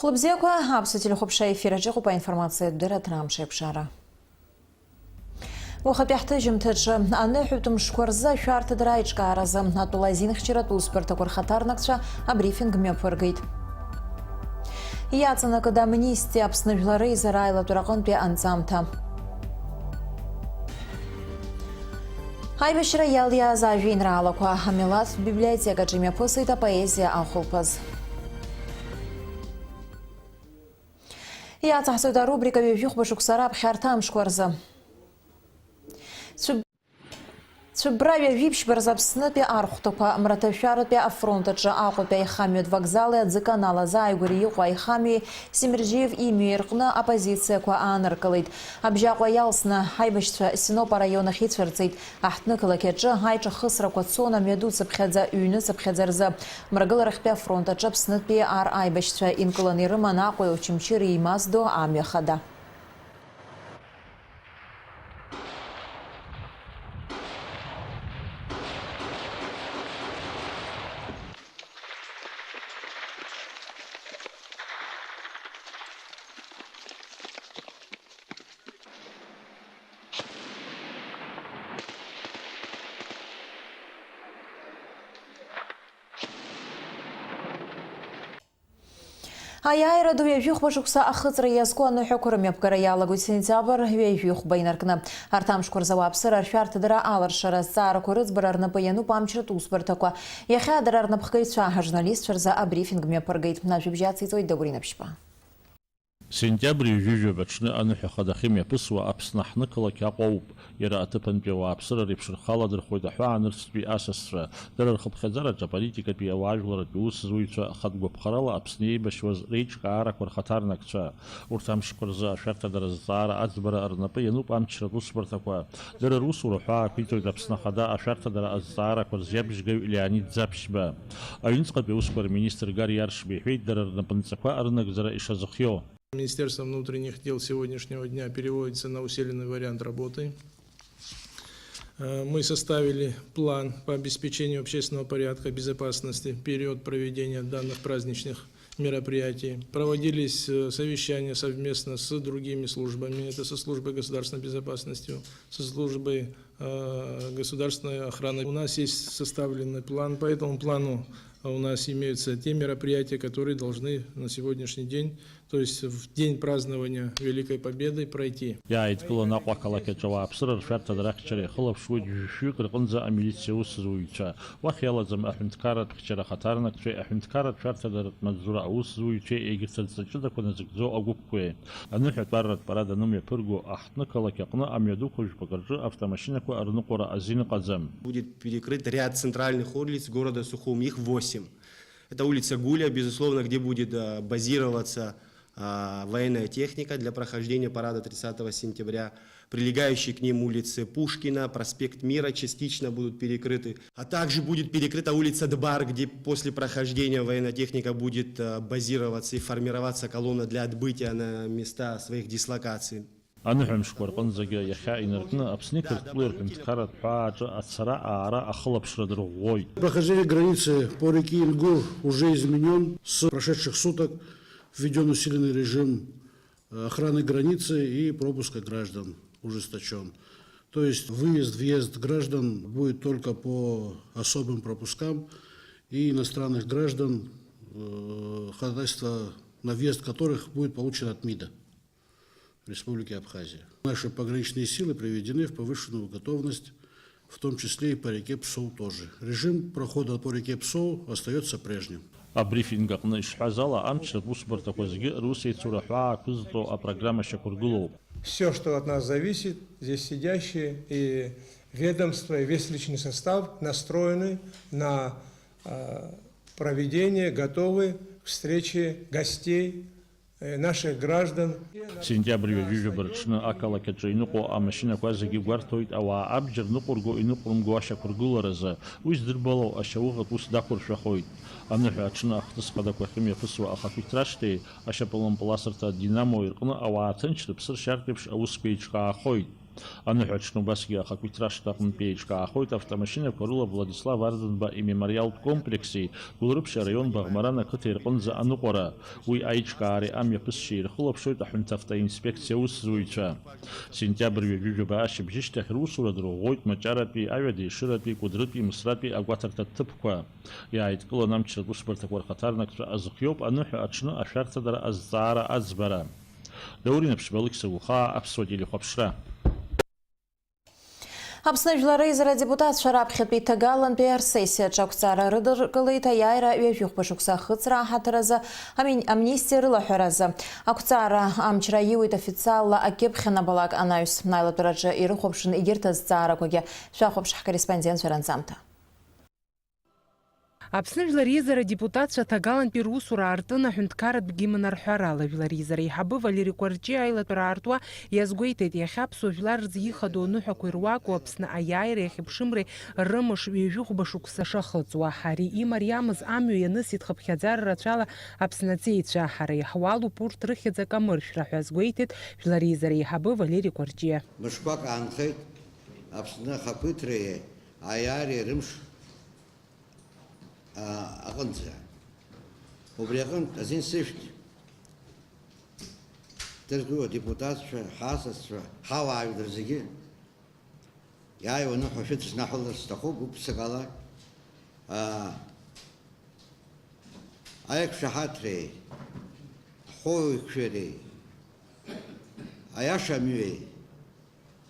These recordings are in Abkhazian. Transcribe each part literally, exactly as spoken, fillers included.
Хәлыбзиақәа, аԥсуа телехәаԥшра ефир аҿы иҟоуп аинформациатә дырраҭара Амш аиқәшара. Уахатәи ҳҭыжьымҭаҿы аныҳәатә мшқәа рзы ашәарҭадара аиҿкааразы атәыла азинхьчаратә усбарҭақәа рхаҭарнакцәа абрифинг мҩаԥыргеит. Иаҵанакыда амнистиа Аԥсны жәлар реизара аилатәара аҟынтәи анҵамҭа? Аибашьра иалиааз ажәеинраалақәа амилаҭтә библиотекаҿы имҩаԥысит апоезиа ахәылԥаз. Иацаҳҵоит арубрика ҩажәихәба шықәса раԥхьа арҭ амшқәа рзы. Цәыб-, цәыббра ҩажәи ԥшьба рзы Аԥснытәи архәҭақәа, мраҭашәаратәи афронт аҿы Аҟәатәи аихамҩатә вокзали аӡы канал азааигәареи иҟоу аихамҩеи Семерџьиев имҩеи рҟны апозициақәа ааныркылеит. Абжьаҟәа иалсны ҳаибашьцәа Синоп араион ахь ицәырҵит. Аҳҭнықалақь аҿы аиҿахысрақәа цон амҩаду цыԥхьаӡа, ҩны цыԥхьаӡа рзы. Мрагыларахьтәи афронт аҿы Аԥснытәи ар аибашьцәа инкыланы ирыман Аҟәеи Очамчыреи еимаздо амҩа хада. Аиааира ду ҩажәихәба шықәса ахыҵра иазку аныҳәақәа рымҩаԥгара иалагоит сентиабр ҩажәихәба инаркны. Арҭ амшқәа рзы ауааԥсыра ршәарҭадара аларшара азҵаарақәа рыӡбара рнапы иануп амчратә усбарҭақәа. Иахьа дара рнапхгаҩцәа ажурналистцәа рзы абрифинг мҩаԥыргеит. Ажәабжь ациҵоит Дагәыр Инаԥшьба. Сентиабр ҩажәижәаба аҽны аныҳәа хада ахьымҩаԥысуа Аԥсны ҳнықалақь Аҟәа ауп. Иара аҭыԥантәи ауааԥсыра реиԥш рхы аладырхәоит аҳәаа нырцәтәи асасцәа. Дара рхыԥхьаӡараҿы аполитикатәи, ауаажәларратәи усзуҩцәа хатә гәаԥхарала Аԥсны еибашьуаз реиҿкаарақәа рхаҭарнакцәа. Урҭ амшқәа рзы ашәарҭадара азҵаара аӡбара рнапы иануп амчратә усбарҭақәа. Дара русура ҳәаа ақәиҵоит Аԥсны Ахада ашәарҭадара азҵаарақәа рзиабжьгаҩ Леонид Ӡаԥшьба. Аҩныҵҟатәи аусқәа рминистр Гари Аршба иҳәеит, дара рнапынҵақәа рынагӡара ишазыхиоу. Министерство внутренних дел сегодняшнего дня переводится на усиленный вариант работы. Э, мы составили план по обеспечению общественного порядка, безопасности в период проведения данных праздничных мероприятий. Проводились, э, совещания совместно с другими службами. Это со службой государственной безопасности, со службой, э, государственной охраны. У нас есть составленный план. По этому плану у нас имеются те мероприятия, которые должны на сегодняшний день, то есть в день празднования Великой Победы, пройти. Иааидкылан Аҟәа ақалақь аҿы ауааԥсыра ршәарҭадара ахьчара иахылаԥшуеит жәшәҩык рҟынӡа амилициа усзуҩцәа. Уахь иалаӡам аҳәынҭқарратә хьчара ахаҭарнакцәеи аҳәынҭқарратә шәарҭадара маҵзура аусзуҩцәеи, егьырҭ адҵа ҷыдақәа назыгӡо агәыԥқәеи. Аныҳәатәарратә парад анымҩаԥырго, аҳҭнықалақь аҟны амҩадуқәа жәпак рҿы автомашьынақәа рныҟәара азин ыҟаӡам. Будет перекрыт ряд центральных улиц города Сухум, их восемь. Это улица Гуля, безусловно, где будет, э, базироваться, а, военная техника для прохождения парада тридцатого сентября. Прилегающие к ним улицы Пушкина, проспект Мира частично будут перекрыты. А также будет перекрыта улица Дбар, где после прохождения военная техника будет, э, базироваться и формироваться колонна для отбытия на места своих дислокаций. Аныҳәамшқәа рҟынӡагьы иахьа инаркны Аԥсни Қырҭтәылеи рҳәынҭқарратә ҳәаа аҿы ацара-аара ахылаԥшра дырӷәӷәоит. Прохождение границы по реке Ингур уже изменён. С прошедших суток введён усиленный режим охраны границы и пропуска граждан ужесточён. То есть выезд, въезд граждан будет только по особым пропускам и иностранных граждан, э, ходатайство на въезд которых будет получено от МИДа Республики Абхазия. Наши пограничные силы приведены в повышенную готовность, в том числе и по реке Псоу тоже. Режим прохода по реке Псоу остаётся прежним. Абрифинг аҟны ишҳәаз ала, амчратә усбарҭақәа зегьы русеицура ҳәаа ақәызҵо апрограмма шьақәыргылоуп. Всё, что от нас зависит, здесь сидящие и ведомство, и весь личный состав настроены на, э, проведение, готовы к встрече гостей, э, наших граждан. Сентиабр ҩажәижәаба рыҽны ақалақь аҿы иныҟәо амашьынақәа зегьы гәарҭоит ауаа абџьар ныҟәырго-иныҟәрымго ашьақәыргыларазы. Уи здырбало ашьауӷатә ус дақәыршәахоит. Аныҳәа аҽны ахҭыс хадақәа ахьымҩаԥысуа ахақәиҭра ашҭеи ашьапылампыласырҭа Динамо ирҟны ауаа ҭынч рыԥсы ршьартә еиԥш аусқәа еиҿкаахоит. Аныҳәа аҽны убасгьы ахақәиҭра ашҭа аҟынтә еиҿкаахоит автомашьынақәа рыла Владислав Арӡынба имемориалтә комплекси Гәылрыԥшь араион Баӷмаран ақыҭеи рҟынӡа аныҟәара. Уи аиҿкаареи амҩаԥысшьеи ирхылаԥшуеит аҳәынҭавтоинспекциа аусзуҩцәа. Сентиабр ҩажәи жәаба ашьыбжьышьҭахь русура дырӷәӷәоит Маҷаратәи, Аҩадеи, Шыратәи, Кәыдрытәи, Мысратәи агәаҭарҭа ҭыԥқәа. Иааидкыланы амчратә усбарҭақәа рхаҭарнакцәа азхиоуп аныҳәа аҽны ашәарҭадара азҵаара аӡбара. Даур Инаԥшьба, Алықьса Гәхаа, Аԥсуа телехәаԥшра. Аԥсны Жәлар Реизара адепутатцәа раԥхьатәи ҭагалантәи арсессиаҿы ақәҵара рыдыркылеит аиааира ҩажәихәба шықәса ахыҵра аҳаҭыр азы ами-, амнистиа рылаҳәаразы. Ақәҵара амчра ииуеит официалла акьыԥхь анабалак анаҩс. Аилатәараҿы ирыхәаԥшын егьырҭ азҵаарақәагьы. Шәахәаԥш ҳкорреспондентцәа ранҵамҭа. Аԥсны Жәлар Реизара адепутатцәа ҭагалантәи русура аартын аҳәынҭқарратә гимн арҳәарала. Жәлар Реизара аиҳабы Валери Кәарҷиа аилатәара аартуа иазгәеиҭеит, иахьа аԥсуа жәлар рзы ихадоу аныҳәақәеи руакәу Аԥсны аиааиреи ахьыԥшымреи рымш ҩажәихәба шықәса шахыҵуа. Ари имариамыз амҩа ианысит хыԥхьаӡара рацәала Аԥсны аҵеицәа. Ҳара иаҳуалуп урҭ рыхьӡ акамыршәра ҳәа азгәеиҭеит Жәлар Реизара аиҳабы Валери Кәарҷиа. Мышқәак аанхеит Аԥсны ахақәиҭреи аиааиреи рымш а, аҟынӡа. Убри аҟынтә азин сышәҭ, Ҭырқәтәыла адепутатцәа, ҳасасцәа, ҳауаажәлар зегьы иааиуаны ҳәа шәыдысныҳәаларц сҭахуп, гәык-ԥсыкала, а, аиқәшаҳаҭреи, ҳхәыуеиқәшәареи, аиаша амҩеи,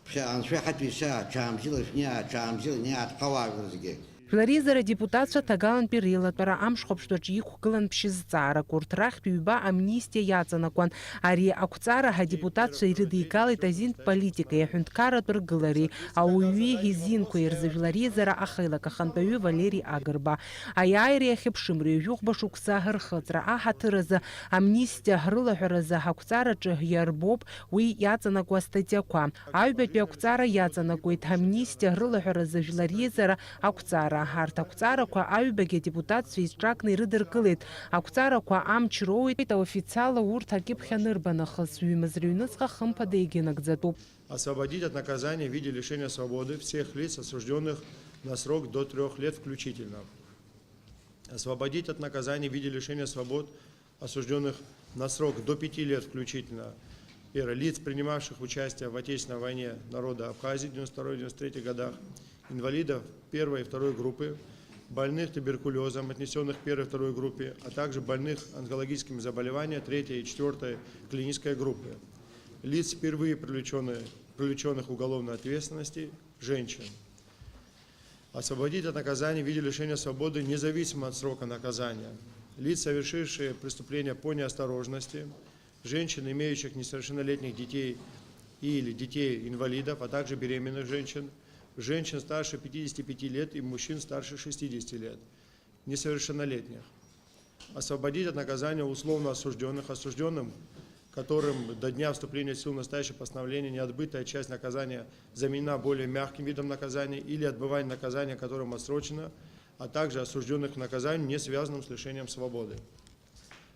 Ԥхьаҟа анцәа иҳаҭәеи саи ачаамзила шәнеи, ачаамзила инеи, аҭҟауаажәлар зегьы. Жәлар Реизара адепутатцәа ҭагалантәи реилатәара амш хәаԥштәаҿы иқәгылан ԥшьызҵаарак. Урҭ рахьтә ҩба амнистиа иаҵанакуан. Ари ақәҵара ҳадепутатцәа ирыдигалеит азинтә политикеи аҳәынҭқарратә ргылареи ауаҩи изинқәеи рзы Жәлар Реизара ахеилак ахантәаҩы Валери Агрба. Аиааиреи ахьыԥшымреи ҩажәихәба шықәса рхыҵра аҳаҭыр азы амнистиа рылаҳәаразы ҳақәҵараҿы иарбоуп уи иаҵанакуа астатиақәа. Аҩбатәи ақәҵара иаҵанакуеит амнистиа рылаҳәаразы Жәлар Реизара ақәҵара. Арҭ ақәҵарақәа аҩбагьы адепутатцәа еиҿкаакны ирыдыркылеит. Ақәҵарақәа амч роуеит, официалла урҭ акьыԥхь анырба нахыс, ҩымз рыҩныҵҟа хымԥада иагьынагӡатәуп. Освободить от наказания в виде лишения свободы всех лиц, осуждённых на срок до трёх лет включительно. Освободить от наказания в виде лишения свобод осуждённых на срок до пяти лет включительно, первое, лиц, принимавших участие в Отечественной войне народа Абхазии в девяносто второй девяносто третьих годах, инвалидов первой и второй группы, больных туберкулёзом, отнесённых к первой и второй группе, а также больных онкологическими заболеваниями третьей и четвёртой клинической группы, лиц, впервые привлечённые, привлечённых к уголовной ответственности, женщин. Освободить от наказания в виде лишения свободы независимо от срока наказания лиц, совершившие преступление по неосторожности, женщин, имеющих несовершеннолетних детей или детей-инвалидов, а также беременных женщин, женщин старше пятидесяти пяти лет и мужчин старше шестидесяти лет, несовершеннолетних. Освободить от наказания условно осуждённых, осуждённым, которым до дня вступления в силу настоящего постановления неотбытая часть наказания заменена более мягким видом наказания или отбывание наказания, которым отсрочено, а также осуждённых к наказанию, не связанным с лишением свободы.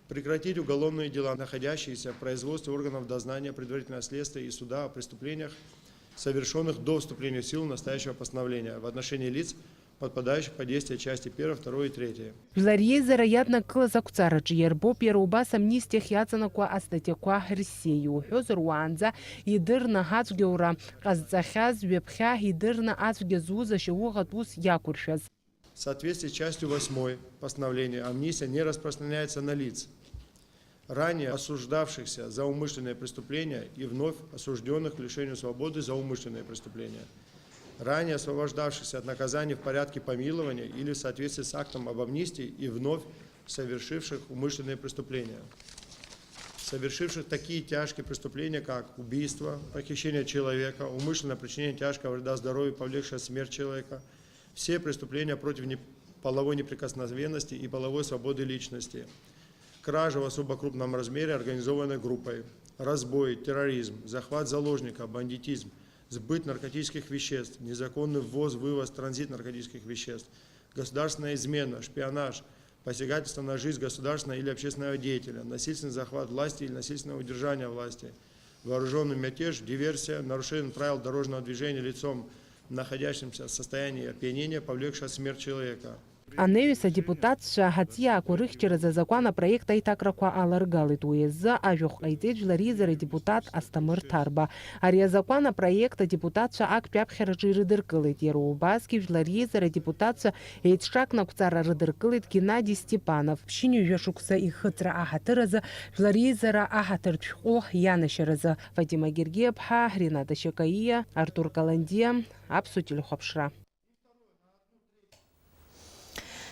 Прекратить уголовные дела, находящиеся в производстве органов дознания, предварительного следствия и суда о преступлениях, совершённых до вступления в силу настоящего постановления в отношении лиц, подпадающих под действие части первой, второй и третьей. Жәлар Реизара иаднакылаз ақәҵараҿы иарбоуп иара убас амнистиахь иаҵанакуа астатиақәа рсиа. Иуҳәозар, уаанӡа идырны ацәгьоура ҟазҵахьаз, ҩаԥхьа идырны ацәгьа зуз ашьауӷатә ус иақәыршәаз. В соответствии с частью восьмой постановления амнистия не распространяется на лиц, ранее осуждавшихся за умышленное преступление и вновь осуждённых к лишению свободы за умышленное преступление, ранее освобождавшихся от наказания в порядке помилования или в соответствии с актом об амнистии и вновь совершивших умышленные преступления, совершивших такие тяжкие преступления, как убийство, похищение человека, умышленное причинение тяжкого вреда здоровью, повлекшее смерть человека, все преступления против не-, половой неприкосновенности и половой свободы личности, кража в особо крупном размере, организованной группой, разбой, терроризм, захват заложника, бандитизм, сбыт наркотических веществ, незаконный ввоз, вывоз, транзит наркотических веществ, государственная измена, шпионаж, посягательство на жизнь государственного или общественного деятеля, насильственный захват власти или насильственное удержание власти, Вооружённый мятеж, диверсия, нарушение правил дорожного движения лицом, находящимся в состоянии опьянения, повлекшая смерть человека. Анаҩс адепутатцәа аҵиаақәа рыхьчаразы азакәан апроект аиҭакрақәа аларгалеит. Уи азы ажәахә ҟаиҵеит Жәлар реизара адепутат Асҭамыр Ҭарба. Ари азакәан апроект адепутатцәа актәи аԥхьараҿы ирыдыркылеит. Иара убасгьы Жәлар реизара адепутатцәа еиҿкаак нақәҵара рыдыркылеит Геннади Степанов. Ԥшьынҩажәа шықәса ихыҵра аҳаҭыр азы Жәлар реизара аҳаҭыртә шәҟәы ианашьаразы. Фатима Гергиаԥҳа, Рената Шьакаиа, Артур Каландиа, Аԥсуа телехәаԥшра.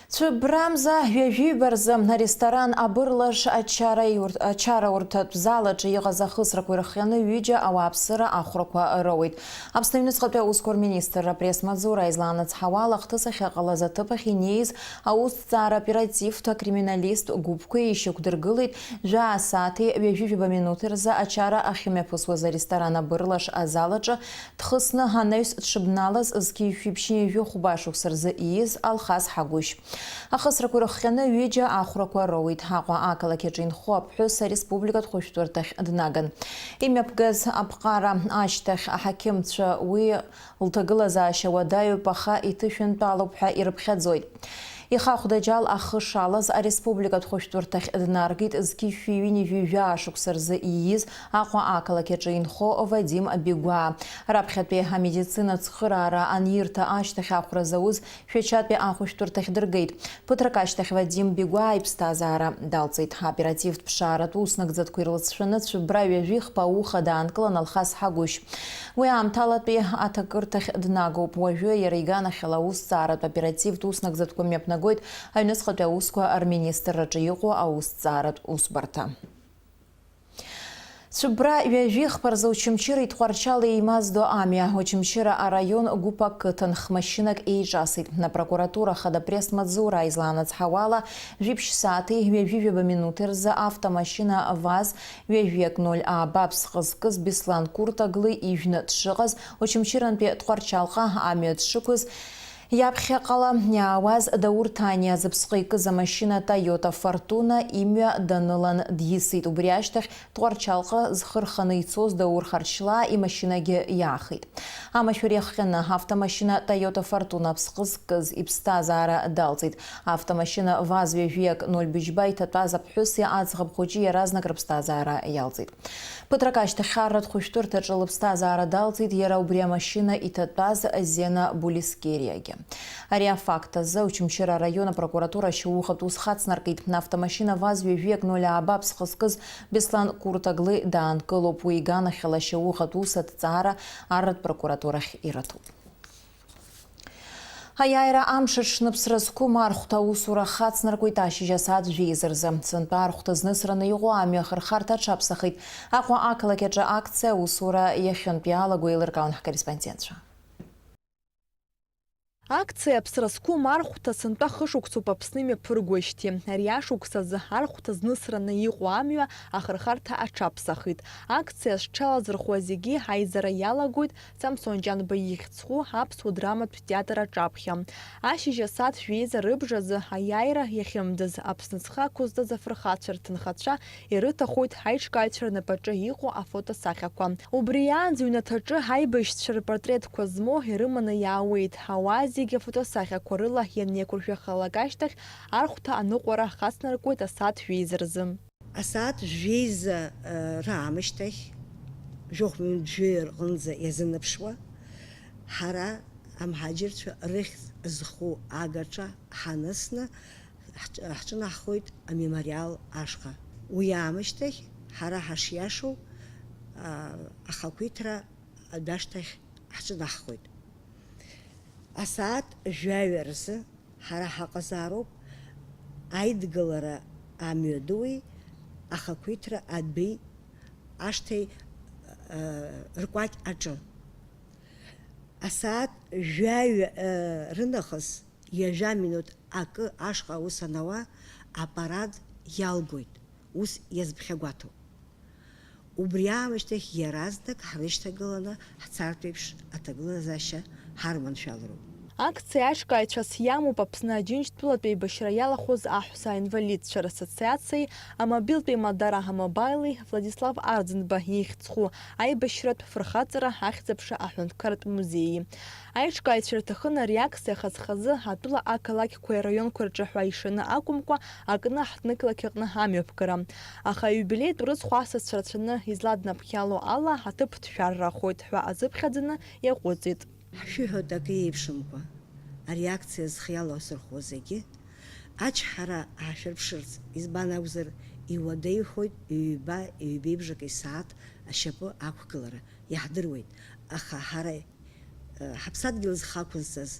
Цәыббрамза ҩажәиба рзы аресторан Абырлаш ачара иур-, ачараурҭатә залаҿы иҟаз ахысрақәа ирыхҟьаны ҩыџьа ауааԥсыра ахәрақәа роуеит. Аԥсны аҩныҵҟатәи аусқәа рминистрра апресс-маҵзура излаанацҳауала, ахҭыс ахьыҟалаз аҭыԥ ахь инеиз аусҭҵаара оперативтә акриминалисттә гәыԥқәа ишьақәдыргылеит, жәаа сааҭи ҩажәи жәаба минуҭи рзы ачара ахьымҩаԥысуаз аресторан Абырлаш азал аҿы дхысны анаҩс дшыбналаз зқьи жәшәи ԥшьынҩажәи хәба шықәса рзы ииз Алхас Ҳагәышь. Ахысрақәа ирыхҟьаны ҩыџьа ахәрақәа роуеит. Аҟәа ақалақь аҿы инхо аԥҳәыс ареспубликатә хәышәтәырҭахь днаган. Имҩаԥгаз аԥҟара ашьҭахь аҳақьымцәа уи лҭагылазаашьа уадаҩуп, аха иҭышәынтәалоуп ҳәа ирыԥхьаӡоит. Ихахәда џьал ахы шалаз ареспубликатә хәышәтәырҭахь днаргеит зқьи жәшәи ҩынҩажәи жәаа шықәса рзы ииз Аҟәа ақалақь аҿы инхо Вадим Бигәаа. Раԥхьатәи амедицина цхыраара анирҭа ашьҭахь ахәра зауз Шәачатәи ахәышәтәырҭахь дыргеит. Ԥыҭрак ашьҭахь Вадим Бигәаа иԥсҭазаара далҵит. Аоперативтә ԥшааратә уснагӡатәқәа ирлыҵшәаны Цәыббра ҩажәи хԥа ауха даанкылан Алхас Ҳагәышь. Уи аамҭалатәи аҭакырҭахь днагоуп. Уажәы иара иганахьала аусҭҵааратә оперативтә уснагӡатәқәа мҩаԥнагоит аҩныҵҟатәи аусқәа рминистрраҿы иҟоу аусҭҵааратә усбарҭа. Цәыббра ҩажәи хԥа рзы Очамчыреи Тҟәарчали еимаздо амҩа, Очамчыра араион Гәыԥ ақыҭан хмашьынак еиҿасит. Апрокуратура хада пресс-маҵзура излаанацҳауала, жәиԥшь сааҭи ҩажәи жәаба минуҭи рзы автомашьына ВАЗ ҩажәи акы ноль ааба ԥсҟы зкыз Беслан Куртаглы ижәны дшыҟаз, Очамчырантәи Тҟәарчалҟа амҩа дшықәыз, иаԥхьаҟала иаауаз Даур Ҭаниа зыԥсҟы икыз амашьына Toyota Fortuna имҩа данылан дисит. Убри ашьҭахь Тҟәарчалҟа зхы рханы ицоз Даур Харчлаа имашьынагьы иаахеит. Амашәыр иахҟьаны автомашьына Toyota Fortuna ԥсҟы зкыз иԥсҭазаара далҵит. Автомашьына ВАЗ ҩажәи акы ноль быжьба иҭатәаз аԥҳәыси аӡӷаб хәыҷи иаразнак рыԥсҭазаара иалҵит. Ԥыҭрак ашьҭахь арратә хәышәтәырҭаҿы лыԥсҭазаара далҵит иара убри амашьына иҭатәаз Зена Булискериагьы. Ари афакт азы Очамчыра араион апрокуратура ашьаухатә ус хацнаркит. Автомашьына ВАЗ ҩажәи акы ноль ааба ԥсҟы зкыз Беслан Куртаглы даанкылоуп. Уи иганахьала ашьаухатә ус аҭҵаара арратә прокуратурахь ирыҭоуп. Аиааира амш аҽны ԥсра зқәым архәҭа аусура хацнаркуеит ашьыжь асааҭ жәеиза рзы. Сынтәа архәҭа знысраны иҟоу амҩа ахырхарҭа аҽаԥсахит. Аҟәа ақалақь аҿы акциа аусура иахьынтә иалаго еилыркаауан ҳкорреспондентцәа. Акциа аԥсра зқәым архәҭа сынтәа хышықәсоуп Аԥсны имҩаԥыргоижьҭеи. Ари ашықәс азы архәҭа знысраны иҟоу амҩа ахырхарҭа аҽаԥсахит. Акциа зҽалазырхәуа зегьы аизара иалагоит Самсон Ҷанба ихьӡ зху аԥсуа драматә театр аҿаԥхьа. Ашьыжь асааҭ жәеиза рыбжазы аиааира иахьымдаз Аԥсны зхы ақәызҵаз афырхацәа рҭынхацәа ирыҭахоит аиҿкааҩцәа рнапаҿы иҟоу афотосахьақәа. Убри аан зыҩнаҭаҿы аибашьцәа рпортретқәа змоу ирыманы иаауеит. Ауаа зегьы афотосахьақәа рыла ианеиқәыршәахалак ашьҭахь, архәҭа аныҟәара хацнаркуеит асааҭ жәеиза рзы. Асааҭ жәеиза, э, раамышьҭахь, жәохә минуҭ жәаҩа рҟынӡа иазынаԥшуа, ҳара амҳаџьырцәа рыхьӡ зху агаҿа ҳанысны, ҳҿ-, ҳҿынаҳхоит амемориал ашҟа. Уи аамышьҭахь ҳара ҳашиашоу, а, ахақәиҭра адәашҭахь ҳҿынаҳхоит. Асааҭ жәаҩа рзы ҳара ҳаҟазаароуп аидгылара амҩадуи ахақәиҭра адәи ашҭеи, а, ркәакь аҿы. Асааҭ жәаҩа, э, рынахыс, ҩажәа минуҭ акы ашҟа аус анауа, апарад иалгоит, ус иазԥхьагәаҭоуп. Убри аамышьҭахь иаразнак ҳрышьҭагыланы ҳцартә еиԥш аҭагылазаашьа ҳарманшәалароуп. Акциа аиҿкааҩцәас иамоуп Аԥсны Аџьынџьтәылатә еибашьра иалахәыз аҳәса аинвалидцәа рассоциациеи амобилтә еимадара Амобаили Владислав Арӡынба ихьӡ-ху аибашьратә фырхаҵара ахьӡ-аԥша аҳәынҭқарратә музеии. Аиҿкааҩцәа ирҭахын ари акциа хаз-хазы атәыла ақалақьқәеи араионқәеи рҿы ҳәа ишаны акәымкәа, акны аҳҭнықалақь аҟны амҩаԥгара. Аха аиубилеитә рыцхә асасцәа рацәаны изладнаԥхьало ала, аҭыԥ ҭшәаррахоит ҳәа азыԥхьаӡаны иаҟәыҵит. Ҳшәыҳәоит акы еиԥшымкәа, ари акциа зхы иаласырхәуа зегьы ачҳара аашәырԥшырц, избан акәзар, иуадаҩхоит ҩба, ҩбеибжак исааҭ ашьапы ақәгылара, иаҳдыруеит, аха ҳара, э, ҳаԥсадгьыл зхы ақәызҵаз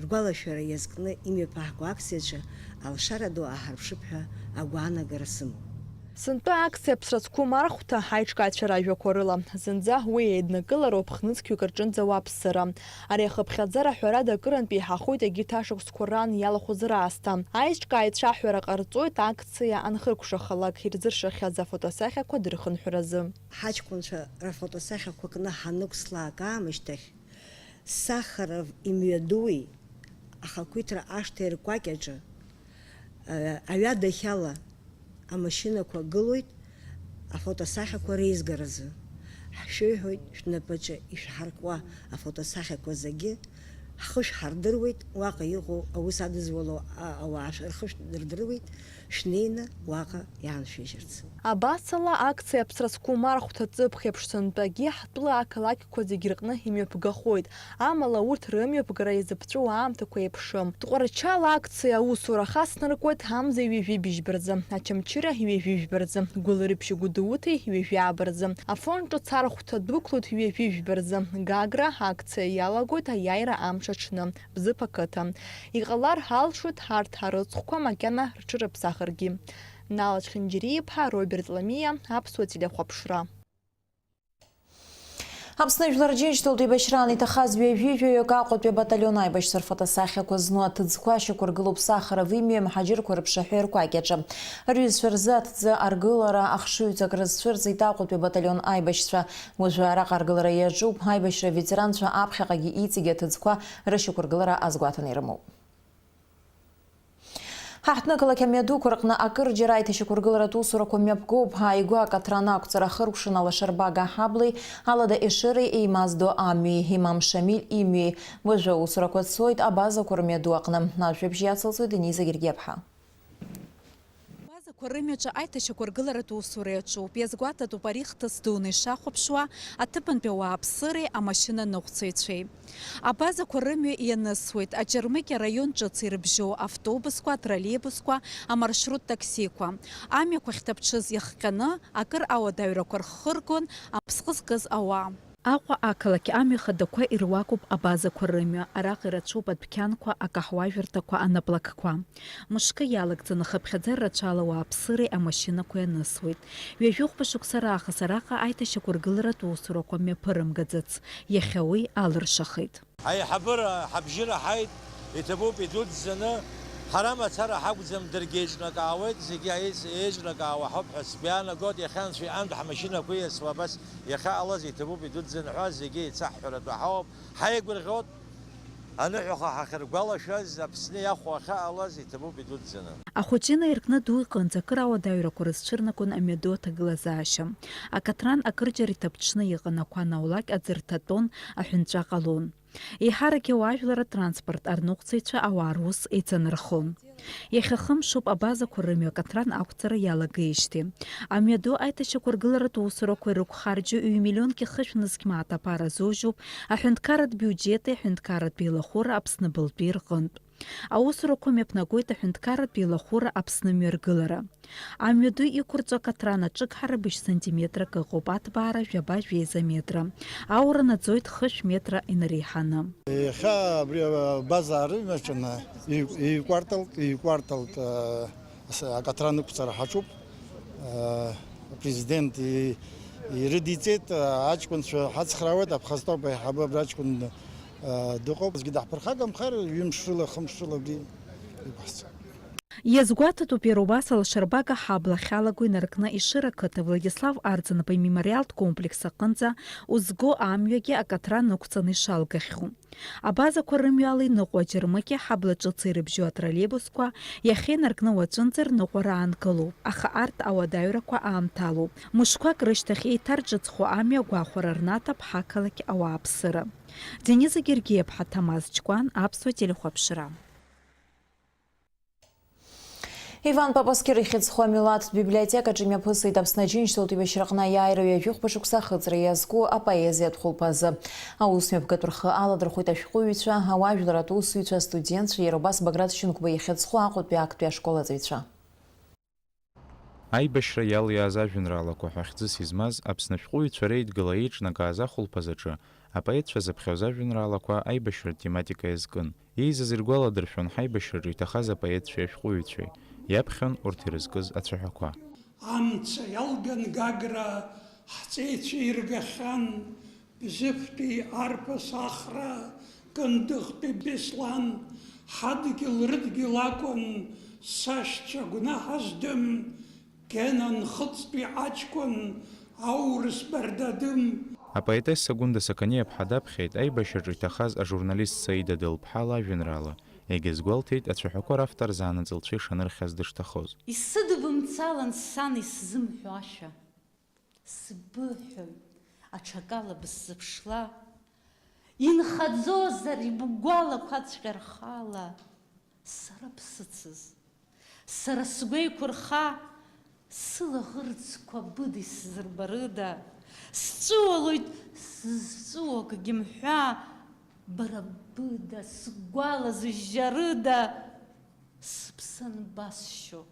ргәалашәара иазкны имҩаԥаҳго акциаҿы алшара ду ааҳарԥшып ҳәа агәаанагара сымоуп. Сынтәа акциа аԥсра зқәым архәҭа, аиҿкааҩцәа ражәақәа рыла, зынӡа уи еиднакылароуп хнызқьҩык рҿынӡа ауааԥсыра. Ари ахыԥхьаӡара ҳәарада акырынтә еиҳахоит егьырҭ ашықәсқәа раан иалахәыз раасҭа. Аиҿкааҩцәа аҳәара ҟарҵоит акциа анхыркәшахалак ирзыршахьаз афотосахьақәа дырхынҳәразы. Ҳаҷкәынцәа рфотосахьақәа кны ҳанықәслак аамышьҭахь, Сахаров имҩадуи ахақәиҭра ашҭа иркәакьаҿы, аҩадахьала амашьынақәа гылоит афотосахьақәа реизгаразы. Ҳшәеиҳәоит, шәнапаҿы ишәҳаркуа афотосахьақәа зегьы ҳхы шәҳардыруеит, уаҟа иҟоу аус адызуало а-, ауаа шәа-, рхы шәдырдыруеит, шәнеины уаҟа иааншәыжьырц. Абасала, акциа аԥсра зқәым архәҭа ҵыԥх еиԥш сынтәагьы ҳтәыла ақалақьқәа зегьы рҟны имҩаԥгахоит, амала урҭ рымҩаԥгара иазыԥҵәоу аамҭақәа еиԥшым. Тҟәарчал акциа аусура ахаснаркуеит амза ҩажәи жәибжьба рзы, Очамчыра ҩажәи жәба рзы, Гәылрыԥшь Гәдоуҭеи ҩажәи ааба рзы, Афон ҿыц архәҭа дәықәлоит ҩажәи жәба рзы, Гагра акциа иалагоит аиааира амш аҽны, Бзыԥ ақыҭа. Иҟалар ҳалшоит ҳарҭ арыцхәқәа макьана рҽырыԥсахыргьы. Нала Чхинџьариа-иԥҳа, Роберт Ламиа, Аԥсуа телехәаԥшра. Аԥсны Жәлар Џьынџьтәылатә еибашьраан иҭахаз ҩажәи жәаҩык Аҟәатәи абаталион аибашьцәа рфотосахьақәа зну аҭыӡқәа шьақәыргылоуп Сахаров имҩеи амҳаџьырқәа рыԥшаҳәеи ркәакьаҿы. Рҩызцәа рзы аҭӡы аргылара ахшыҩҵак рызцәырҵит Аҟәатәи абаталион аибашьцәа. Уажәы араҟа аргылара иаҿуп аибашьра аветеранцәа аԥхьаҟагьы иҵегьы аҭыӡқәа рышьақәыргылара азгәаҭаны ирымоуп. Ҳаҳҭнықалақь амҩадуқәа рҟны акырџьара аиҭашьақәыргыларатә усурақәа мҩаԥгоуп. Ааигәа акатран ақәҵара ахыркәшан алашарбага аҳаблеи, алада Ешыреи еимаздо амҩеи, Имам Шамиль имҩеи. Уажәы аусурақәа цоит абазақәа рмҩаду аҟны. Ажәабжь иацылҵоит Дениза Гергиаԥҳа. Абазақәа рымҩаҿы аиҭашьақәыргыларатә усура иаҿуп. Иазгәаҭатәуп ари хҭыс дуны ишахәаԥшуа аҭыԥантәи ауааԥсыреи амашьынаныҟәцаҩцәеи. Абазақәа рымҩа ианысуеит Аҷармыкьа араион ҿыц ирыбжьоу автобусқәа, атроллеибусқәа, амаршрут таксиқәа. Амҩақәа ахьҭаԥҽыз иахҟьаны акыр ауадаҩрақәа рхыргон аԥсҟы зкыз ауаа. Аҟәа ақалақь амҩа хадақәа ируакуп абазақәа рымҩа, араҟа ирацәоуп адәқьанқәа, акаҳуажәырҭақәа, анаплакқәа. Мышкы иалагӡаны хыԥхьаӡара рацәала ауааԥсыреи амашьынақәеи анысуеит. Ҩажәи хәба шықәса раахыс араҟа аиҭашьақәыргыларатә усурақәа мҩаԥырымгаӡац, иахьа уи алыршахеит. Аиҳабыра ҳабжьы раҳаит, иҭабуп идуӡӡаны, ҳара мацара ҳакәӡам, даргьы еиҿнакаауеит, зегьы еиц-, еиҿнакаауа ҳауп ҳәа сгәы иаанагоит, иахьа анцәа иҟынтә ҳмашьынақәа иасуа абас иахьаҟалаз иҭабуп идуӡӡаны ҳәа зегьы еицаҳҳәаратәы ҳауп, ҳаигәырӷьоит, аныҳәаха ҳахьыргәалашәаз, Аԥсны иахәо ахьаҟалаз иҭабуп идуӡӡаны. Ахәыҷы инаиркны ду иҟынӡа акыр ауадаҩрақәа рызцәырнагон амҩаду аҭагылазаашьа. Акатран акырџьара иҭаԥҽны иҟан, ақәа анаулак аӡы рҭатәон, аҳәынҵәа ҟалон. Еиҳаракгьы ауаажәлар атранспорт арныҟәцаҩцәа ауаа рус еицанархон. Иахьа хымшуп абазақәа рымҩа акатран ақәҵара иалагеижьҭеи. Амҩаду аиҭашьақәыргыларатә усурақәа ирықәхарџьу ҩ-миллионки хышә нызқь мааҭ аԥара зоужьуп аҳәынҭқарратә биуџьети аҳәынҭқарратә еилахәыра Аԥсны былтәи рҟынтә. Аусурақәа мҩаԥнагоит аҳәынҭқарратә еилахәыра Аԥсны мҩаргылара. Амҩаду иқәырҵо акатран аҿыгҳара быжь сантиметрак ыҟоуп, аҭбаара жәаба жәеиза метра. Аура наӡоит хышә метра инареиҳаны. Иахьа абри абаза арымҩаҿны ҩ-, ҩ-кәарталк, ҩ-кәарталк, а, с-, акатран ықәҵара ҳаҿуп. А, апрезидент и-, ирыдиҵеит, а, аҷкәынцәа ҳацхраауеит, Абхазтоуп аиҳабы абра аҷкәын, а, дыҟоуп. Аӡәгьы даҳԥырхагамхар, ҩымш рыла, хымш рыла абри иқәҳҵоит. Иазгәаҭатәуп иара убас алашарбага ҳабла ахьалаго инаркны Ешыра ақыҭа Владислав Арӡынба имемориалтә комплекс аҟынӡа узго амҩагьы акаҭра нықәҵаны ишалгахьоу. Абазақәа рымҩала иныҟәо аџьармыкьа ҳабла ҿыц ирыбжьоу атроллейбусқәа иахьа инаркны уаҵәынӡа рныҟәара аанкылоуп, аха арҭ ауадаҩрақәа аамҭалоуп. Мышқәак рышьҭахь еиҭарҿыцхо амҩа агәахәара рнаҭап ҳақалақь ауааԥсыра. Дениза Гергиаԥҳа, Ҭамаз Ҷкәан, Аԥсуа телехәаԥшра. Иван Папаскир ихьыӡхо амилаҭтә библиотекаҿы имҩаԥысит Аԥсны Аџьынџьтәылатә еибашьраҟны аиааира ҩажәихәба шықәса ахыҵра иазку апоезиатә хәылԥазы. Аусмҩаԥгатә рхы аладырхәит ашәҟәыҩҩцәа, ауаажәларратә усзуҩцәа, астудентцәа, иара убас Баграт Шьынқәба ихьыӡхо Аҟәатәи актәи ашкол аҵаҩцәа. Аибашьра иалиааз ажәеинраалақәа ҳәа хьӡыс измаз Аԥсны ашәҟәыҩҩцәа реидгыла еиҿнакааз ахәылԥаз аҿы апоетцәа зыԥхьоз ажәеинраалақәа аибашьратә тематика иазкын. Еизаз иргәаладыршәон ҳаибашьраҿы иҭахаз апоетцәеи ашәҟәыҩҩцәеи, иаԥхьон урҭ ирызкыз ацәаҳәақәа. Амца иалган Гагра ҳҵеицәа иргахьан, Бзыԥтәи арԥыс Ахра, Кындыӷтәи Беслан, ҳадгьыл рыдгьыл акәын, сашьцәа гәнаҳа здым, Гена Нхыҵтәи аҷкәын, аурыс Бардадым. Апоетесса Гәында Сақаниаԥҳа даԥхьеит аибашьраҿы иҭахаз ажурналист Саида Делԥҳа лажәеинраала, егьазгәалҭеит ацәаҳәақәа равтор заанаҵ лцәа ишанырхьаз дышҭахоз. Исыдбымцалан сан исзымҳәо ашәа. Сбыҳәоит, аҽакала бысзыԥшла, инхаӡозар ибгәалақәаҵәҟьа рхала, сара бсыцыз, сара сгәеиқәырха, сылаӷырӡқәа быда исзырбарыда, сҵәыуалоит сызҵәыуо акгьы мҳәа, бара быда сгәала зыжьжьарыда, сыԥсы анбасшьо.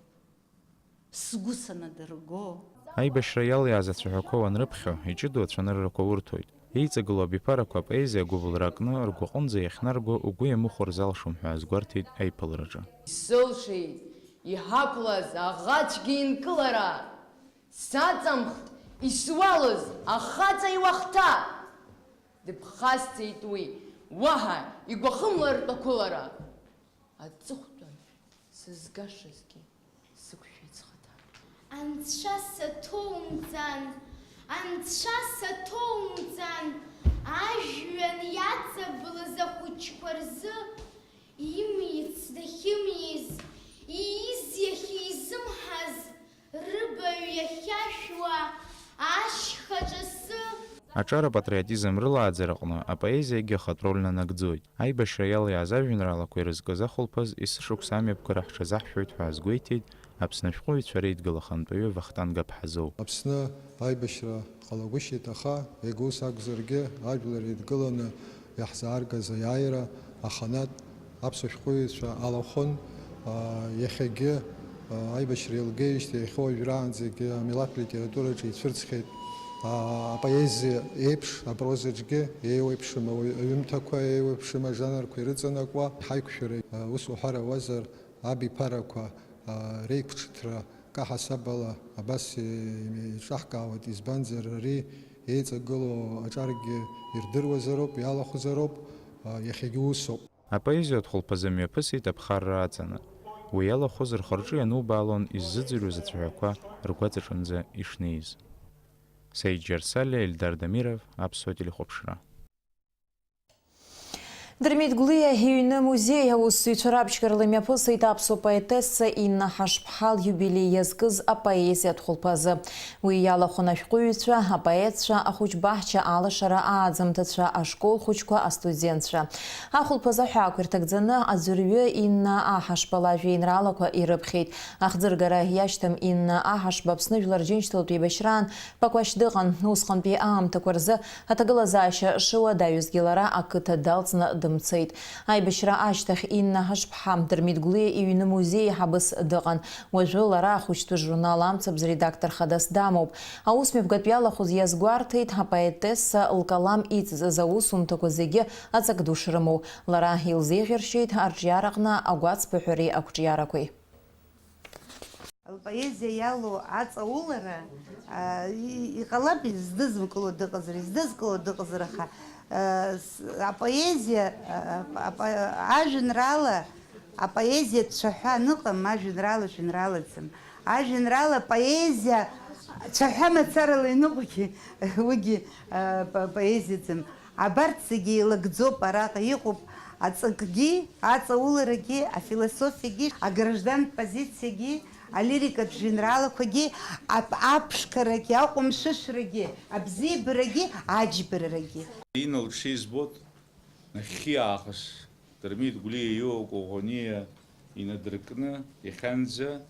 Сгәы санадырго. Аибашьра иалиааз ацәаҳәақәа уанрыԥхьо, иҷыдоу ацәаныррақәа урҭоит. Еиҵагылоу абиԥарақәа апоезиа агәыбылра акны ргәаҟынӡа иахьнарго угәы иамыхәар залшом ҳәа азгәарҭеит аиԥылараҿы. Исылшеит иҳақәлаз аӷацәгьа инкылара, саҵамхт исуалыз ахаҵа иуахҭа. Дыԥхасҵеит уи, уаҳа игәахымлартә ақәылара. Аҵыхәтәан сызгашазгьы сықәшәеит схаҭа. Анцәа саҭоумҵан, анцәа саҭоумҵан, ажәҩан иаҵаблыз ахәыҷқәа рзы, имиц дахьымиз, ииз иахьизымҳаз, рыбаҩ иахьашәуа, ашьха ҿасы. Аҿар апатриотизм рылааӡараҟны апоезиагьы ахатә роль нанагӡоит. Аибашьра иалиааз ажәеинраалақәа ирызкыз ахәылԥаз есышықәса амҩаԥгара ҳҽазаҳшәоит ҳәа азгәеиҭеит Аԥсны ашәҟәыҩҩцәа реидгыла ахантәаҩы Вахтанг Аԥҳазоу. Аԥсны аибашьра ҟалагәышьеит, аха иага ус акәзаргьы, ажәлар еидгыланы иаҳзааргаз аиааира аханатә аԥсуа шәҟәыҩҩцәа алахәын. Иахьагьы аибашьра еилгеижьҭеи иахьа уажәраанӡагьы амилаҭтә литератураҿы ицәырҵхьеит. Апоезиа еиԥш, апрозаҿгьы еиуеиԥшым ауаҩ-, аҩымҭақәа еиуеиԥшым ажанрқәа ирыҵанакуа, ҳаиқәшәара, ус уҳәар ауазар, абиԥарақәа реиқәҿыҭра каҳасаб ала абас еиҿаҳкаауеит, избанзар, ари еиҵагылоу аҿаргьы ирдыруазароуп, иалахәзароуп, иахьагьы усоуп. Апоезиатә хәылԥазы мҩаԥысит аԥхарра аҵаны. Уи иалахәыз рхы-рҿы ианубаалон иззыӡырҩуаз ацәаҳәақәа ргәаҵаҿынӡа ишнеиз. Саид Џьарсалиа, Ельдар Дамиров, Аԥсуа телехәаԥшра. Дырмит Гәлиа иҩны музеи аусзуҩцәа рабџьарла имҩаԥысит аԥсуа поетесса Инна Ҳашԥҳа лиубилеи иазкыз апоезиатә хәылԥазы. Уи иалахәын ашәҟәыҩҩцәа, апоетцәа, ахәыҷ баҳча алашара ааӡамҭацәа, ашкол хәыҷқәа, астудентцәа. Ахәылԥаз аҳәаақәа ирҭагӡаны аӡәырҩы Инна Аҳашба лажәеинраалақәа ирыԥхьеит. Ахӡыргара иашьҭам Инна Аҳашба Аԥсны Жәлар Џьынџьтәылатә еибашьраан Пакәашь дыҟан. Усҟантәи аамҭақәа рзы аҭагылазаашьа шыуадаҩызгьы лара ақыҭа далҵны дымцеит. Аибашьра ашьҭахь Инна Ҳашԥҳа Дырмит Гәлиа иҩны музеи еиҳабыс дыҟан. Уажәы лара ахәыҷтәы журнал Амцабз редактор хадас дамоуп. Аусмҩаԥгатә иалахәыз иазгәарҭеит, апоетесса лкалам иҵыҵыз аусумҭақәа зегьы аҵак ду шрымоу. Лара илзеиӷьаршьеит арҿиараҟны агәацԥыҳәареи ақәҿиарақәеи. Лпоезиа иалоу аҵаулара, а, и-, иҟалап издызкыло дыҟазар, издызкыло дыҟазар, аха, а, с-, апоезиа, а, ап-, ап-, ажәеинраала Апоезиа цәаҳәа аныҟам, ажәеинраала жәеинраалаӡам. Ажәеинраала поезиа цәаҳәа мацарала иныҟәгьы, уигьы, а, по-, поезиаӡам. Абарҭ зегьы еилагӡоуп араҟа иҟоуп аҵакгьы, аҵауларагьы, афилософиагьы, аграждантә позициагьы, алирикатә жәеинраалақәагьы, ап-, аԥшқарагьы, аҟәымшәышәрагьы, абзиабарагьы, аџьбарарагьы. Инал дшизбоит, нахьхьи аахыс Дырмит Гәлиа иоуа Коӷониа инадыркны, иахьанӡа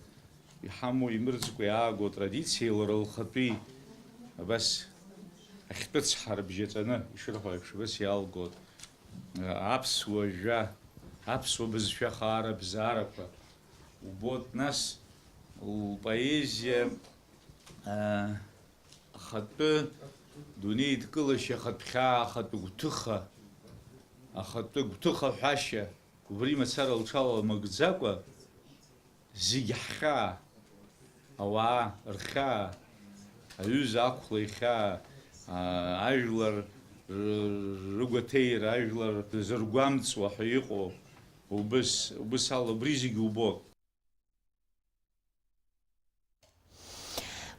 иҳамоу имырӡкәа иааго атрадициа лара лхатәи, абас, ахьтәы цҳа рыбжьаҵәаны ишырҳәо еиԥш, абас иалгоит. Аԥсуа жәа, аԥсуа бызшәа хаара бзаарақәа убоит, нас лпоезиа, а, ахатәы дунеидкылашьа, ахатә хьаа, ахатә гәҭыха, ахатәы гәҭыха ҳәашьа, убри мацара лҽаламыгӡакәа, зегь ҳхьаа, ауаа рхьаа, аҩыза ақәла ихьаа, а, ажәлар ры-, рыгәаҭеира, ажәлар зыргәамҵуа ҳәа иҟоу, убыс, убыс ала убри зегь убоит.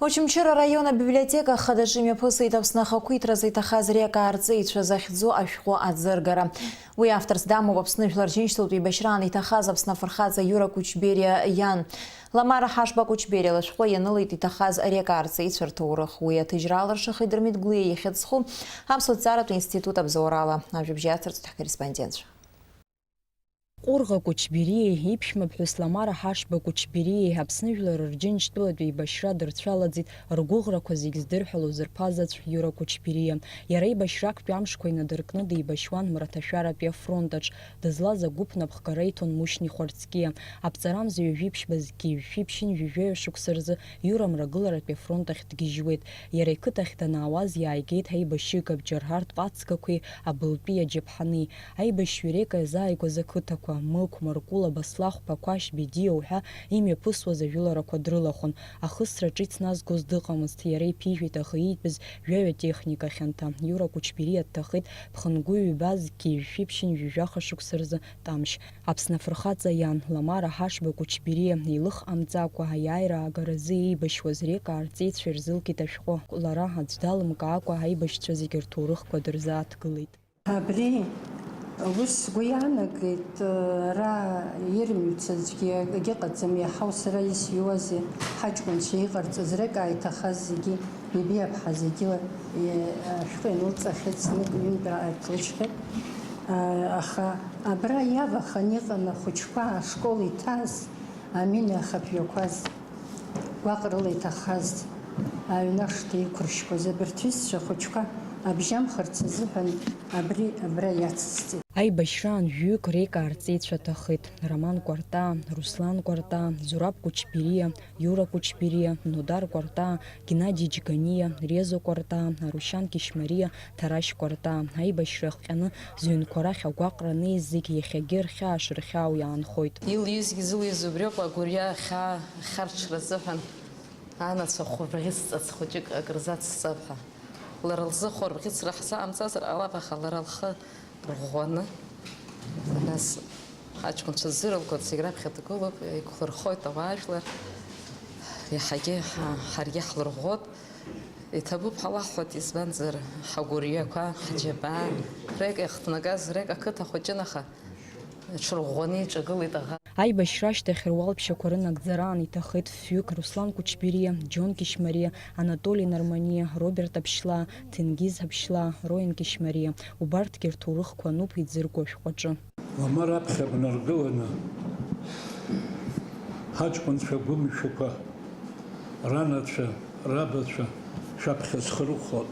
Очамчыра араион абиблиотека хадаҿы имҩаԥысит Аԥсны ахақәиҭразы иҭахаз рекаарҵеицәа захьӡу ашәҟәы аӡыргара. Уи авторс дамоуп Аԥсны Жәлар Џьынџьтәылатә еибашьраан иҭахаз Аԥсны афырхаҵа Иура Кучбериа иан. Ламара Ҳашба Кучбериа лышәҟәы ианылеит иҭахаз рекаарҵеицәа рҭоурых. Уи аҭыжьра алыршахеит Дырмит Гәлиа ихьыӡ зху Аԥсуа ҭҵааратә институт абзоурала. Ажәабжь иацырҵоит ҳкорреспондентцәа. Ҟәырӷа Кучбериеи иԥшәмаԥҳәыс Ламара Ҳашба Кучбериеи Аԥсны Жәлар Рџьынџьтәылатә еибашьра дырцәалаӡит, ргәыӷрақәа зегь здырҳәалоз рԥа заҵә Иура Кучбериа. Иара еибашьрактәи амшқәа инадыркны деибашьуан мраҭашәаратәи афронт аҿ, дызлаз агәыԥ напхгара иҭон Мушьни Хәарцкиа. Аԥҵарамза ҩажәи ԥшьба зқьи жәшәи ԥшьынҩажәи жәаҩа шықәса рзы Иура мрагыларатәи афронт ахь дгьежьуеит. Иара иқыҭахь данаауаз иааигеит аибашьыга бџьарҳартә ҟацгақәеи абылтәи аџьаԥҳани. Аибашьҩы Река иазааигәаз ақыҭақәа, Мықә, Маркула, Баслахә, Ԥақәашь, Бедиа уҳәа имҩаԥысуаз ажәыларақәа дрылахәын. Ахысра ҿицназгоз дыҟамызт, иара иԥижәеит аӷа иитәыз жәаҩа техника хьанҭа. Иура Кучбериа дҭахеит ԥхынгәы ҩба зқьи жәшәи ԥшьынҩажәи жәаха шықәса рзы Тамшь. Аԥсны афырхаҵа иан, Ламара Ҳашба Кучбериа, илых ҟамҵакәа, аиааира аагаразы еибашьуаз Река арҵеицәа ирзылкит ашәҟәы. Лара аӡә далымкаакәа аибашьцәа зегьы рҭоурыхқәа дырзааҭгылеит. Абри ус сгәы иаанагеит, ара ирымҩыц аӡәгьы акгьы ыҟаӡам, иаҳау сара исҩуазеи, ҳаҷкәынцәа иҟарҵаз, Река иҭахаз зегьы, ибиаԥҳа зегьы, е, ашәҟәы инылҵахьеит, знык-ҩынтә ааиԥылжьхьеит. А, аха абра иаваханы иҟан ахәыҷқәа ашкол иҭаз, амина ахаԥҩақәаз, гәаҟрыла иҭахаз, аҩны ашҭа иқәыршьқәаз абарҭ ҩызцәа хәыҷқәа абжьамхарц азыҳәан абри абра иацысҵеит. Аибашьраан жәҩык Река арҵеицәа ҭахеит, Роман Кәарта, Руслан Кәарта, Зураб Кучбериа, Иура Кучбериа, Нодар Кәарта, Геннади Џьганиа, Резо Кәарта, Арушьан Кьышьмариа, Ҭарашь Кәарта. Аибашьра иахҟьаны зҩынқәа рахь агәаҟра анеиз зегь иахьагьы рхьаа шырхьаау иаанхоит. Илҩызгьы зылҩыз убриоуп, агәырҩа ахьаа ахьарҽра азыҳәан анацәа хәырбӷьыц ҵац хәыҷык акры зацсҵап ҳәа. Лара лзы хәырбӷьыцра ҳзаҟамҵазар ҟалап, аха лара лхы рӷәӷәаны, нас ҳаҷкәынцәа ззырылгоит, зегь раԥхьа дгылоуп, еиқәлырхоит ауаажәлар, иаҳагьы ҳа-, ҳаргьы ҳлырӷәӷәоит. Иҭабуп ҳәа лаҳҳәоит, избанзар, ҳагәырҩақәа, ҳџьабаа, Река иахҭнагаз, Река ақыҭа хәыҷын, аха иҽырӷәӷәаны иҿагылеит аӷа. Аибашьра ашьҭахь руалԥшьақәа рынагӡараан иҭахеит фҩык, Руслан Кучбериа, Џьон Кьышьмариа, Анатоли Нарманиа, Роберт Аԥшьлаа, Ҭенгиз Аԥшьлаа, Роен Кьышьмариа. Убарҭгьы рҭоурыхқәа ануп иӡырго ашәҟәаҿы. Ламара аԥхьа бнаргыланы, ҳаҷкәынцәа гәымшәақәа, ранацәа, рабацәа шәаԥхьа схы рыхәхәоит.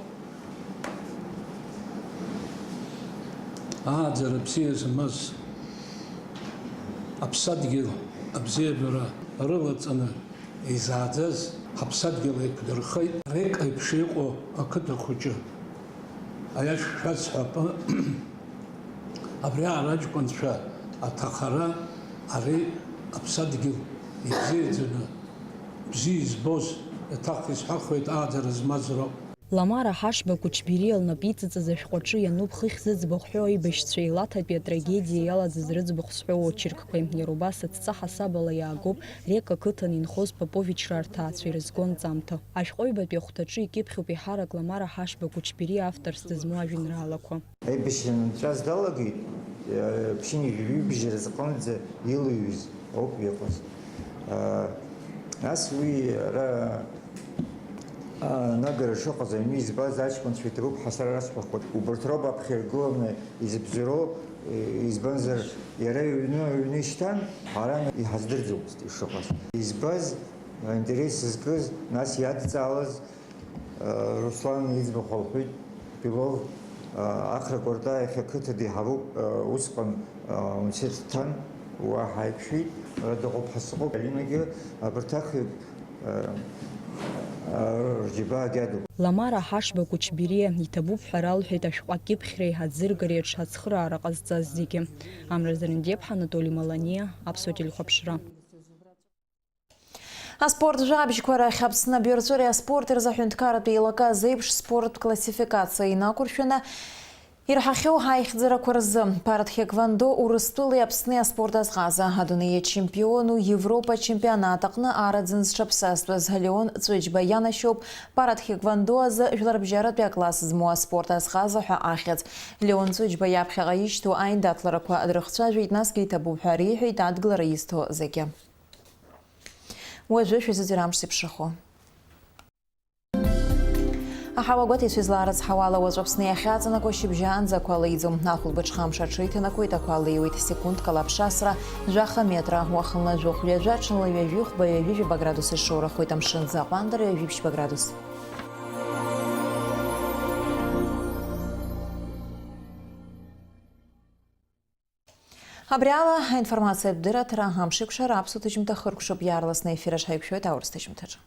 Ааӡара бзиа змаз, аԥсадгьыл абзиабара рылаҵаны изааӡаз ҳаԥсадгьыл еиқәдырхеит, Река еиԥш иҟоу ақыҭа хәыҷы. Аиаша шәасҳәап, абри аара аҷкәынцәа аҭахара, ари аԥсадгьыл ибзиаӡаны, бзиа избоз, еиҭах исҳәахуеит, ааӡара змаз роуп. Ламара Ҳашба Кучбириа лнапы иҵыҵыз ашәҟәаҿы иануп Хыхь зыӡбахә ҳәоу аибашьцәа еилаҭатәи атрагедиа иалаӡыз рыӡбахә зҳәоу очеркқәа. Иара убас адҵа ҳасабала иаагоуп Река қыҭан инхоз Поповичраа рҭаацәа ирызгон ҵамҭа. Ашәҟәыҩбатәи ахәҭаҿы икьыԥхьуп еиҳарак Ламара Ҳашба Кучбириа авторс дызмоу ажәеинраалақәа. Аибашьра анҵәаз далагеит, э, ԥшьынҩажәи жәибжь рзҟынӡа илыҩыз ауп иҟаз. Э, нас уи ара, а, анагара шыҟаз аҩны избаз аҷкәынцәа иҭабуп ҳәа сара расҳәахуеит. Убарҭ роуп аԥхьа иргыланы изыбзоуроу, э, избанзар, иара иҩны, аҩны ишьҭан, ҳара иҳаздырӡомызт ишыҟаз. Избаз, аинтерес зкыз, нас иадҵаалаз, Руслан иӡбахә лҳәеит, Белов, Ахра Кәарта иахьа қыҭа деиҳабуп, усҟан университет дҭан, уа ҳаиқәшәеит, ара дыҟоуп ҳәа сыҟоуп, Алинагьы, абарҭ ахҩык рџьабаагьы адуп. Ламара Ҳашба Кучбириа иҭабуп ҳәа ралҳәеит ашәҟәы акьыԥхьреи аӡыргареи аҽацхыраара ҟазҵаз зегьы. Амра Зарандиаԥҳа, Анатоли Маланиа, Аԥсуа телехәаԥшра. Аспорт жәабжьқәа рахь Аԥсны абаҩрҵәыреи аспорти рзы аҳәынҭқарратә еилакы азеиԥш спорттә классификациа инақәыршәаны ирҳахьоу аихьӡарақәа рзы. Паратхеквондо Урыстәылеи Аԥсни аспорт азҟаза, адунеи ачемпиону Европа ачемпионат аҟны араӡын зҽаԥсазтәыз Леон Ҵәыџьба ианашьоуп паратхеквондо азы жәларбжьаратәи акласс змоу аспорт азҟаза ҳәа ахьӡ. Леон Ҵәыџьба иаԥхьаҟа ишьҭоу аиндаҭларақәа дрыхцәажәеит, насгьы иҭабуп ҳәа реиҳәеит адгылара изҭо зегьы. Уажәы шәазыӡырҩ амш зеиԥшрахо. Аҳауа гәаҭеицәа излаарыцҳауа ала, уаҵә Аԥсны иахьаҵанакуа шьыбжьаанӡа ақәа леиӡом. Ахәылбыҽха амш аҽеиҭанакуеит, ақәа леиуеит, секундк ала аԥшасра жәаха метра, уахынла жәохә ҩажәа, ҽынла ҩажәи хәба, ҩажәи жәаба градус ишоурахоит, амшын аӡы аҟәандара ҩажәи ԥшьба градус. Абри ала аинформациатә дырраҭара амшеикәшара аԥсуа ҭыжьымҭа хыркәшоуп, иаарласны аефир аҿы ҳаиқәшәоит аурыс ҭыжьымҭаҿы.